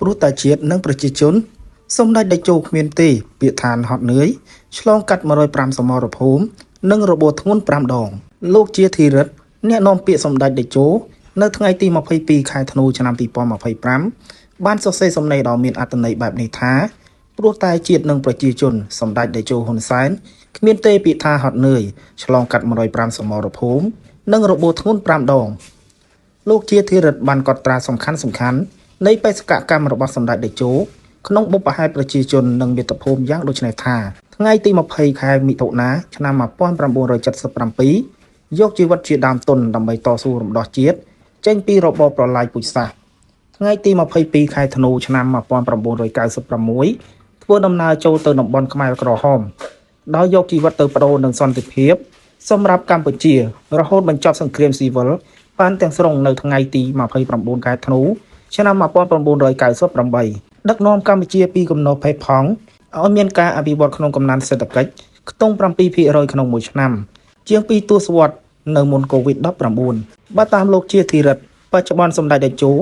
ព្រោះតែជាតិនិងប្រជាជនសម្ដេចតេជោគ្មានទេ ពាក្យថាហត់នឿយឆ្លងកាត់105សមរភូមិនិងរបួសធ្ងន់5ដងលោកជាធីរិទ្ធអ្នកនាំពាក្យសម្ដេចតេជោនៅថ្ងៃទី22ខែធ្នូឆ្នាំ2025បានសរសេរសំណេរដ៏មានអត្ថន័យបែបនេះថាព្រោះតែជាតិនិងប្រជាជនសម្ដេចតេជោហ៊ុនសែនគ្មានទេពាក្យថាហត់នឿយឆ្លងកាត់105សមរភូមិនិងរបួសធ្ងន់5ដងលោកជាធីរិទ្ធបានកត់ត្រាសំខាន់ៗនៃបេសកកម្មរបស់សម្ដេចតេជោក្នុងបុព្វហេតុប្រជាជននិងមាតុភូមិយ៉ាងដូចនេះថាថ្ងៃទី20ខែមិថុនាឆ្នាំ1977យកជីវិតជាដើមទុនដើម្បីតស៊ូរំដោះជាតិចេញពីរបបប្រល័យពូជសាសន៍ថ្ងៃទី22ខែធ្នូឆ្នាំ1996ធ្វើដំណើរចូលទៅតំបន់ខ្មែរក្រហមដោយយកជីវិតទៅប្ដូរនឹងសន្តិភាពសម្រាប់កម្ពុជារហូតបញ្ចប់សង្គ្រាមស៊ីវិលបានទាំងស្រុងនៅថ្ងៃទី29ខែធ្នូឆ្នាំ1998ដឹកនាំកម្ពុជាពីគំនរផេះផង់ឲ្យមានការអភិវឌ្ឍក្នុងកំណើនសេដ្ឋកិច្ចខ្ទង់7%ក្នុងមួយឆ្នាំជាង2ទសវត្សរ៍នៅមុនកូវីដ-19បើតាមលោកជាធីរិទ្ធបច្ចុប្បន្នសម្ដេចតេជោ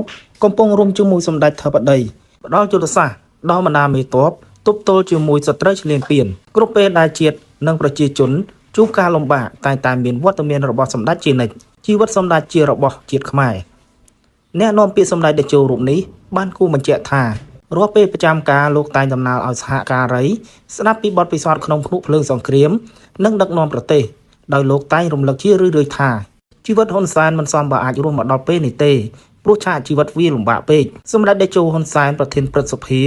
កំពុងរួមជាមួយសម្ដេចធិបតីផ្ដល់យុទ្ធសាស្ត្រដល់បណ្ដាមេតបទប់ទល់ជាមួយសត្រូវឈ្លានពានគ្រប់ពេលដែលជាតិនិងប្រជាជនជួបការលំបាកតែងតែមានវត្តមានរបស់សម្ដេចជានិច្ចជីវិតសម្ដេចជារបស់ជាតិខ្មែរអ្នកនាំពាក្យសម្ដេចតេជោរូបនេះបានគូបញ្ជាក់ថារាល់ពេលប្រចាំការលោកតែងតំណាលឲ្យសហការីស្ដាប់ពីបទពិសោធន៍ក្នុងភ្នក់ភ្លើងសង្គ្រាមនិងដឹកនាំប្រទេសដោយលោកតែងរំលឹកជារឿយៗថាជីវិតហ៊ុនសែនមិនសមបើអាចរស់មកដល់ពេលនេះទេព្រោះឆាកជីវិតវាលំបាកពេកសម្ដេចតេជោហ៊ុនសែនប្រធានព្រឹទ្ធសភា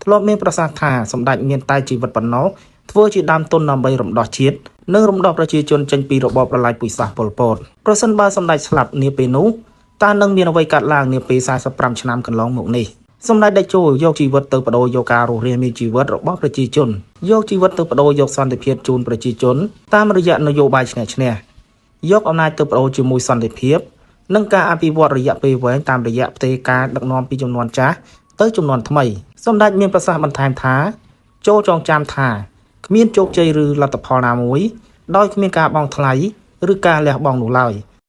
ធ្លាប់មានប្រសាសន៍ថាសម្ដេចមានតែជីវិតប៉ុណ្ណោះធ្វើជាដើមទុនដើម្បីរំដោះជាតិនិងរំដោះប្រជាជនចេញពីរបបប្រល័យពូជសាសន៍ប៉ុលពតប្រសិនបើសម្ដេចស្លាប់នាពេលនោះតើនឹងមានអ្វីកើតឡើងនាពេល45ឆ្នាំកន្លងមកនេះសម្ដេចតេជោយកជីវិតទៅបដូរយកការរស់រានមានជីវិតរបស់ប្រជាជនយកជីវិតទៅបដូរយកសន្តិភាពជូនប្រជាជនតាមរយៈនយោបាយឈ្នះឈ្នះយកអំណាចទៅបដូរជាមួយសន្តិភាពនិងការអភិវឌ្ឍរយៈពេលវែងតាមរយៈផ្ទេរការដឹកនាំពីជំនាន់ចាស់ទៅជំនាន់ថ្មីសម្ដេចមានប្រសាសន៍បន្ថែមថាចូលចងចាំថាគ្មានជោគជ័យឬលទ្ធផលណាមួយដោយគ្មានការបង់ថ្លៃឬការលះបង់នោះឡើយ។